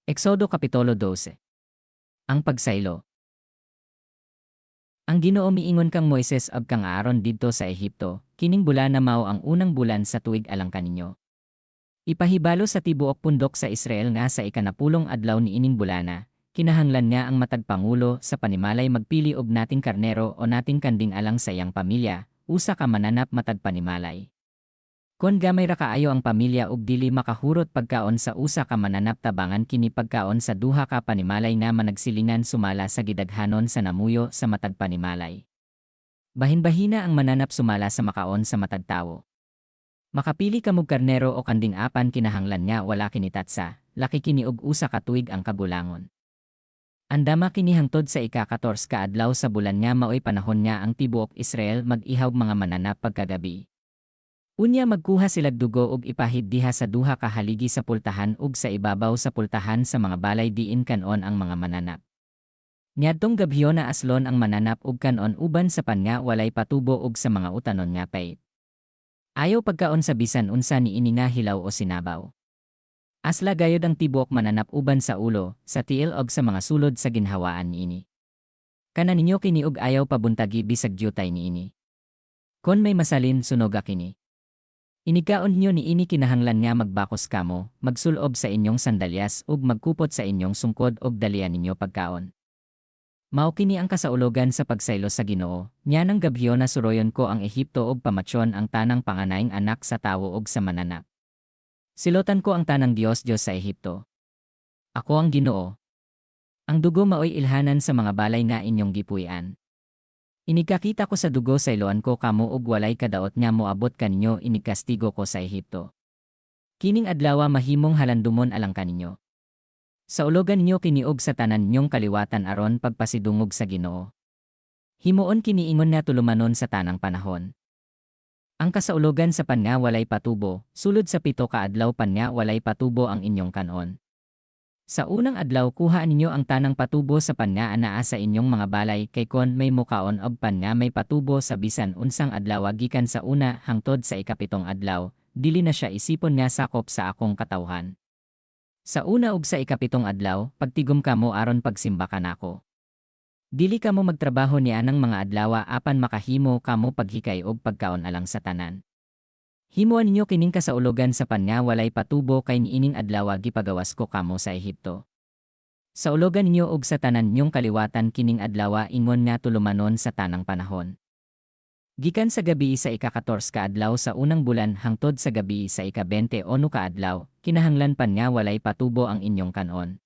Exodo Kapitulo 12. Ang pagsaylo. Ang Ginoo miingon kang Moises ug kang Aaron didto sa Ehipto, "Kining bulana mao ang unang bulan sa tuig alang kaninyo. Ipahibalo sa tibuok pundok sa Israel nga sa ikanapulong adlaw niining bulana, kinahanglan nga ang matag pangulo sa panimalay magpili og nating karnero o nating kanding alang sa iyang pamilya, usa ka mananap matag panimalay. Kon gamay ra kaayo ang pamilya ug dili makahurot pagkaon sa usa ka mananap, tabangan kini pagkaon sa duha ka panimalay nga managsilingan sumala sa gidaghanon sa namuyo sa matag panimalay. Bahin-bahina ang mananap sumala sa makaon sa matag tawo. Makapili kamog karnero o kanding apan kinahanglan nga wala kini tatsa, laki kini og usa ka tuig ang kagulangon. Andama kini hangtod sa ika-14 ka adlaw sa bulan nga maoy panahon nga ang tibuok Israel mag-ihawg mga mananap pagkagabi. Unya magkuha silag dugo ug ipahid diha sa duha ka haligi sa pultahan ug sa ibabaw sa pultahan sa mga balay diin kan-on ang mga mananap. Niadtong gabhiona aslon ang mananap ug kan-on uban sa pan nga walay patubo ug sa mga utanon nga pait. Ayaw pagkaon sa bisan unsa niini nga hilaw o sinabaw. Asla gayod ang tibuok mananap uban sa ulo, sa tiil ug sa mga sulod sa ginhawaan niini. Kana ninyo kini ug ayaw pabuntagi bisag dyutay niini. Kon may masalin, sunoga kini. Inigkaon ninyo niini, kinahanglan nga magbakos kamo, magsulob sa inyong sandalyas ug magkupot sa inyong sungkod ug dalian ninyo pagkaon. Mao kini ang kasaulogan sa pagsaylo sa Ginoo. Nianang gabhiona suroyon ko ang Ehipto ug pamatyon ang tanang panganaing anak sa tawo ug sa mananap. Silotan ko ang tanang Dios Dios sa Ehipto. Ako ang Ginoo. Ang dugo maoy ilhanan sa mga balay nga inyong gipuy-an. Inigkakita ko sa dugo, sayloan ko kamo ug walay kadaot nga moabot kaninyo inigkastigo ko sa Ehipto. Kining adlawa mahimong halandumon alang kaninyo. Saulogan ninyo kini ug sa tanan ninyong kaliwatan aron pagpasidungog sa Ginoo. Himuon kini ingon nga tulumanon sa tanang panahon. Ang kasaulogan sa pan nga walay patubo. Sulod sa 7 ka adlaw pan nga walay patubo ang inyong kanon. Sa unang adlaw kuha ninyo ang tanang patubo sa pan nga anaa sa inyong mga balay, kay kon may mukaon og pan nga may patubo sa bisan unsang adlaw gikan sa una hangtod sa ikapitong adlaw, dili na siya isipon nga sakop sa akong katawhan. Sa una ug sa ikapitong adlaw, pagtigom kamo aron pagsimba kanako. Dili kamo magtrabaho nianang mga adlawa apan makahimo kamo paghikay og pagkaon alang sa tanan. Himuon ninyo kining kasaulogan sa pan nga walay patubo kay niining adlawa gipagawas ko kamo sa Ehipto. Saulogan ninyo og sa tanan ninyong kaliwatan kining adlawa ingon nga tulumanon sa tanang panahon. Gikan sa gabi sa ika-14 ka adlaw sa unang bulan hangtod sa gabi sa ika-21 ka adlaw, kinahanglan pan nga walay patubo ang inyong kanon.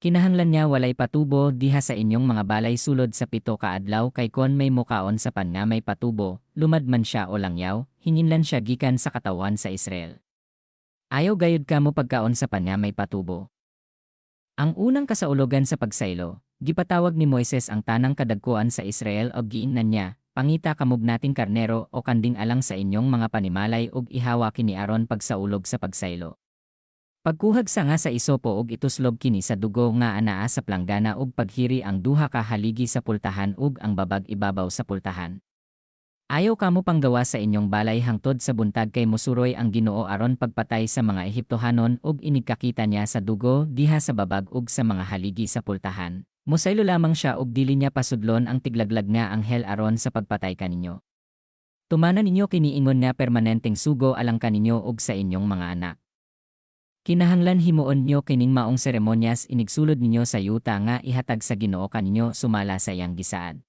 Kinahanglan nga walay patubo diha sa inyong mga balay sulod sa 7 ka adlaw kay kon may mukaon sa pan nga may patubo, lumad man siya o langyaw, hinginlan siya gikan sa katawhan sa Israel. Ayaw gayud kamo pagkaon sa pan nga may patubo. Ang unang kasaulogan sa pagsaylo. Gipatawag ni Moises ang tanang kadagkuan sa Israel ug giingnan niya, "Pangita kamog nating karnero o kanding alang sa inyong mga panimalay ug ihawa kini aron pagsaulog sa pagsaylo. Pagkuhag sanga sa isopo ug ituslob kini sa dugo nga anaa sa planggana ug paghiri ang duha ka haligi sa pultahan ug ang babag ibabaw sa pultahan. Ayaw kamo panggawas sa inyong balay hangtod sa buntag kay mosuroy ang Ginoo aron pagpatay sa mga Ehiptohanon ug inigkakita niya sa dugo diha sa babag ug sa mga haligi sa pultahan, mosaylo lamang siya ug dili niya pasudlon ang tiglaglag nga anghel aron sa pagpatay kaninyo. Tumana ninyo kini ingon nga permanenteng sugo alang kaninyo ug sa inyong mga anak. Kinahanglan himuon nyo kining maong seremonyas inigsulod ninyo sa yuta nga ihatag sa Ginoo kaninyo sumala sa iyang gisaad.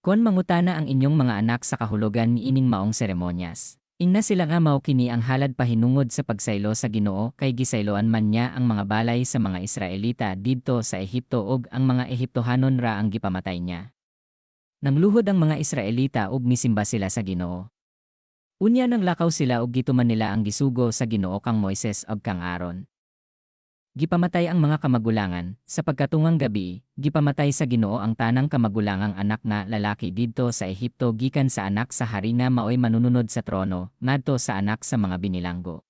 Kon mangutana ang inyong mga anak sa kahulugan niining maong seremonyas, ingna sila nga mao kini ang halad pahinungod sa pagsaylo sa Ginoo kay gisayloan man niya ang mga balay sa mga Israelita didto sa Ehipto ug ang mga Ehiptohanon ra ang gipamatay niya." Nangluhod ang mga Israelita ug misimba sila sa Ginoo. Unya nanglakaw sila ug gituman nila ang gisugo sa Ginoo kang Moises ug kang Aaron. Gipamatay ang mga kamagulangan. Sa pagkatungang gabi, gipamatay sa Ginoo ang tanang kamagulangang anak nga lalaki didto sa Ehipto gikan sa anak sa hari nga maoy manununod sa trono ngadto sa anak sa mga binilanggo.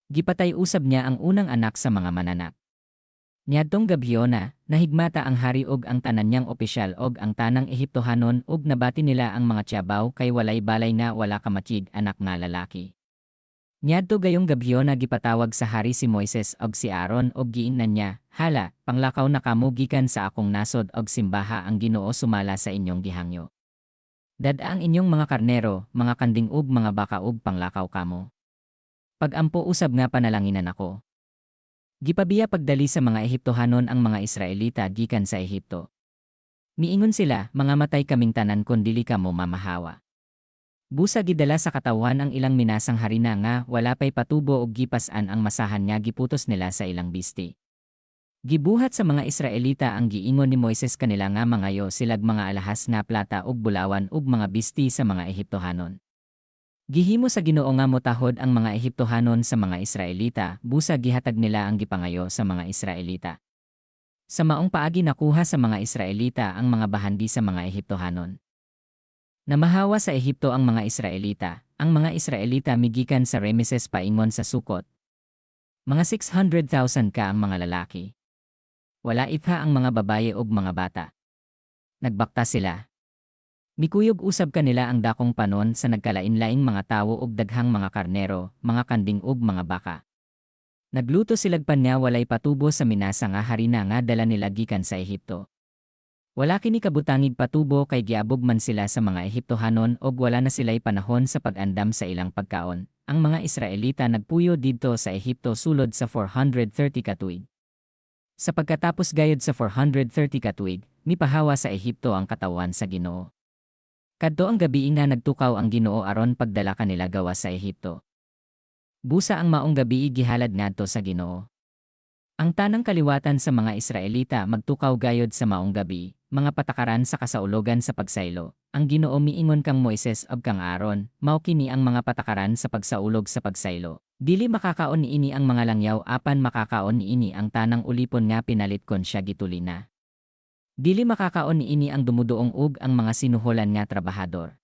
Gipatay usab niya ang unang anak sa mga mananap. Niadtong gabhiona, nahigmata ang hari ug ang tanan niyang opisyal og ang tanang Ehiptohanon ug nabati nila ang mga tiyabaw kay walay balay nga wala kamatyig anak nga lalaki. Niadto gayong gabhiona gipatawag sa hari si Moises ug si Aaron ug giingnan niya, "Hala, panglakaw na kamo gikan sa akong nasod ug simbaha ang Ginoo sumala sa inyong gihangyo. Dad-a ang inyong mga karnero, mga kanding ug mga baka ug panglakaw kamo. Pag-ampo usab nga panalanginan ako." Gipabiya pagdali sa mga Ehiptohanon ang mga Israelita gikan sa Ehipto. Miingon sila, "Mangamatay kaming tanan kon dili kamo mamahawa." Busa gidala sa katawhan ang ilang minasang harina nga wala pay patubo ug gipas-an ang masahan nga giputos nila sa ilang bisti. Gibuhat sa mga Israelita ang giingon ni Moises kanila nga mangayo silag mga alahas nga plata ug bulawan ug mga bisti sa mga Ehiptohanon. Gihimo sa Ginoo nga motahod ang mga Ehiptohanon sa mga Israelita, busa gihatag nila ang gipangayo sa mga Israelita. Sa maong paagi nakuha sa mga Israelita ang mga bahandi sa mga Ehiptohanon. Namahawa sa Ehipto ang mga Israelita. Ang mga Israelita migikan sa Rameses paingon sa Sukot. Mga 600,000 ka ang mga lalaki. Wala ipha ang mga babaye ug mga bata. Nagbakta sila. Mikuyog usab kanila ang dakong panon sa nagkalain-laing mga tawo ug daghang mga karnero, mga kanding ug mga baka. Nagluto silag pan nga walay patubo sa minasa nga harina nga dala nila gikan sa Ehipto. Wala kini kabutangig patubo kay giabog man sila sa mga Ehiptohanon og wala na sila'y panahon sa pag-andam sa ilang pagkaon. Ang mga Israelita nagpuyo didto sa Ehipto sulod sa 430 ka tuig. Sa pagkatapos gayod sa 430 ka tuig, mipahawa sa Ehipto ang katawhan sa Ginoo. Kadto ang gabii nga nagtukaw ang Ginoo aron pagdala kanila gawas sa Ehipto. Busa ang maong gabii gihalad ngadto sa Ginoo. Ang tanang kaliwatan sa mga Israelita magtukaw gayod sa maong gabi, mga patakaran sa kasaulogan sa pagsaylo. Ang Ginoo miingon kang Moises ug kang Aaron, "Mao kini ang mga patakaran sa pagsaulog sa pagsaylo. Dili makakaon niini ang mga langyaw apan makakaon niini ang tanang ulipon nga pinalit kon siya gituli na. Dili makakaon niini ang dumuduong ug ang mga sinuhulan nga trabahador.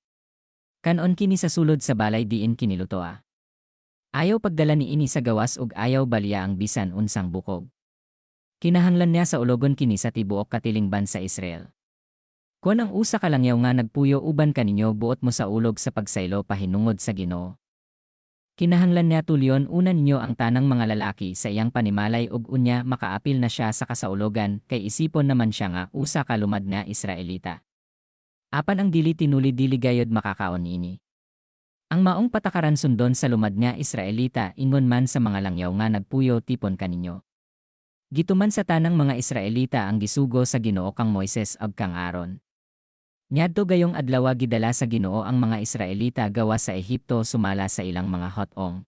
Kan-on kini sa sulod sa balay diin kini lutoa. Ayaw pagdala niini sa gawas ug ayaw balya ang bisan unsang bukog. Kinahanglan niya saulogon kini sa tibuok katilingban sa Israel. Kon ang usa ka langyaw nga nagpuyo uban kaninyo buot mo saulog sa pagsaylo pahinungod sa Ginoo, kinahanglan niya tulyon una ninyo ang tanang mga lalaki sa iyang panimalay ug unya makaapil na siya sa kasaulogan kay isipon naman siya nga usa ka lumad nga Israelita. Apan ang dili tinuli dili gayod makakaon niini. Ang maong patakaran sundon sa lumad nga Israelita ingon man sa mga langyaw nga nagpuyo tipon kaninyo." Gituman sa tanang mga Israelita ang gisugo sa Ginoo kang Moises ug kang Aaron. Niadto gayong adlaw gidala sa Ginoo ang mga Israelita gawas sa Ehipto sumala sa ilang mga hot-ong.